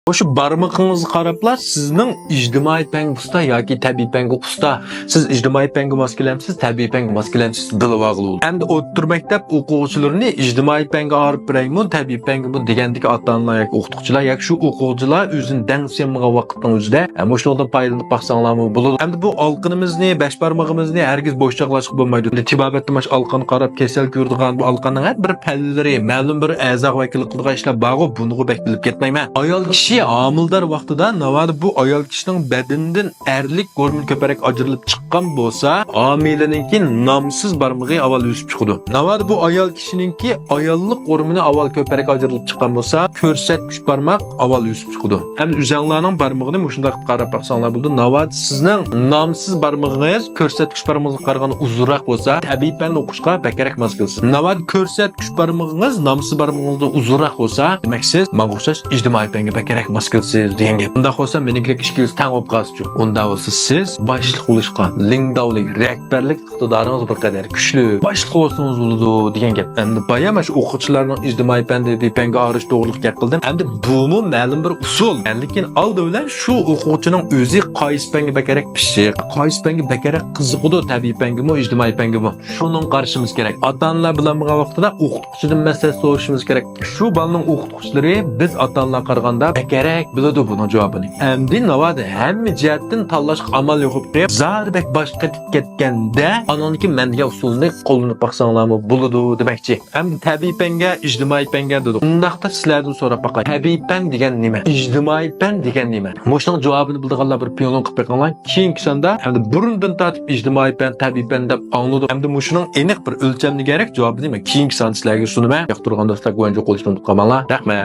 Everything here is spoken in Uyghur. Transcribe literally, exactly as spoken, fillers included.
مۇشۇ بارمىقىڭىزغا قاراپلا سىزنىڭ ئىجتىمائىي پەنگە ئۇستا ياكى تەبىئىي پەنگە ئۇستا. سىز ئىجتىمائىي پەنگە ماس كېلەمسىز، تەبىئىي پەنگە ماس كېلەمسىز، بىلىۋالغىلى بولىدۇ. ئەمدى ئوتتۇرا مەكتەپ ئوقۇغۇچىلىرىنى ئىجتىمائىي پەنگە ئايرىپ بېرەيمۇ، تەبىئىي پەنگىمۇ دېگەندىكى ئاتا-ئانىلار ياكى ئوقۇتقۇچىلار ياكى شۇ ئوقۇغۇچىلار ئۆزىنى دەڭسەيمىغان ۋاقىتنىڭ ئۆزىدە، ئە، مۇشۇنىڭدىن پايدىلىنىپ باقساڭلارمۇ بولىدۇ. ئەمدى بۇ ئالىقىنىمىزنى، بەش بارمىقىمىزنى ھەرگىز بوش چاغلاشقا بولمايدۇ. ئەمدى تېبابەتتە ماش ئالىقىنى قاراپ كېسەل كۆرىدىغان، بۇ ئالىقىنىڭ ھەر بىر پەللىلىرى، مەلۇم بىر ئەزاغا ۋەكىللىك قىلىدىغان ئىشلار بارغۇ، بۇنىغۇ بەك بىلىپ كەتمەيمەن. ئايال كىشى ھامىلىدار ۋاقتىدا ناۋادا بۇ ئايال كىشىنىڭ بەدىنىدىن ئەرلىك گورمون كۆپرەك ئاجرىلىپ چىققان بولسا، ھامىلىنىڭكى نامسىز بارمىقى ئاۋۋال ئۆسۈپ چىقىدۇ. ناۋادا بۇ ئايال كىشىنىڭكى ئاياللىق گورمونى ئاۋۋال كۆپرەك ئاجرىلىپ چىققان بولسا، كۆرسەتكۈچ بارماق ئاۋۋال ئۆسۈپ چىقىدۇ. ھەم ئۆزەڭلارنىڭ بارمىقىنى مۇشۇنداق قاراپ باقساڭلار بولىدۇ. ناۋادا سىزنىڭ نامسىز بارمىقىڭىز كۆرسەتكۈچ بارمىقىڭىزغا قارىغاندا ئۇزۇنراق بولسا، تەبىئىي پەن ئوقۇشقا بەكرەك ماس كېلىسىز. ناۋادا كۆرسەتكۈچ بارمىقىڭىز نامسىز بارمىقىڭىزدىن ئۇزۇنراق بولسا، دېمەك، سىز ماڭا ئوخشاش ئىجتىمائىي پەنگە بەكرەك ماس كېلىسىز دېگەن گەپ. ئۇنداق بولسا، مېنىڭكىلىك ئىككىلىسى تەڭ بولۇپ قالسىچۇ؟ ئۇنداق بولسا، سىز باشلىق بولۇشقا، لىڭداۋلىڭ، رەھبەرلىك ئىقتىدارىڭىز بىر قەدەر كۈچلۈك، باشلىق بولسىڭىز بولىدۇ دېگەن گەپ. ئەمدى بايا مانا شۇ ئوقۇغۇچىلارنىڭ ئىجتىمائىي پەن، تەبىئىي پەنگە ئايرىش توغرىلىق گەپ قىلدىم. ئەمدى بۇمۇ مەلۇم بىر ئۇسۇل. لېكىن ئالدى بىلەن شۇ ئوقۇغۇچىنىڭ ئۆزى قايسى پەنگە بەكرەك پىششىق، قايسى پەنگە بەكرەك قىزىقىدۇ، تەبىئىي پەنگىمۇ، ئىجتىمائىي پەنگىمۇ. شۇنىڭغا قارىشىمىز كېرەك. ئاتا-ئانىلار بىلەن بولغان ۋاقتىدا ئوقۇتقۇچىدىن مەسلىھەت سورىشىمىز كېرەك. شۇ بالىنىڭ ئوقۇتقۇچىلىرى بىز ئاتا-ئانىلارغا قارىغاندا بەكرەك بىلىدۇ بۇنىڭ جاۋابىنى. ئەمدى ناۋادا ھەممە جەھەتتىن تاللاشقا ئامال يوق بولۇپ قېلىپ، زادى بەك باش قېتىپ كەتكەندە، ئانىڭدىن كېيىن مەن دېگەن ئۇسۇلنى قوللىنىپ باقساڭلارمۇ بولىدۇ دېمەكچى. ئەمدى تەبىئىي پەنگە، ئىجتىمائىي پەنگە دېدۇق. ئۇنداقتا سىلەردىن سوراپ باقاي. تەبىئىي پەن دېگەن نېمە؟ ئىجتىمائىي پەن دېگەن نېمە؟ مۇشۇنىڭ جاۋابىنى بىلىدىغانلار بىر پىڭلۇن قىلىپ بېقىڭلار. كېيىنكى ساندا، ئەمدى بۇرۇندىن تارتىپ ئىجتىمائىي پەن، تەبىئىي پەن دەپ ئاڭلىدۇق. ئەمدى مۇشۇنىڭ ئېنىق بىر ئۆلچەملىگۈدەك جاۋابىنى مەن كېيىنكى ساندا سىلەرگە سۇنىمەن. ياقتۇرغان دوستلار گۇۋەنجۇ قويۇشنى ئۇنتۇپ قالماڭلار. رەھمەت.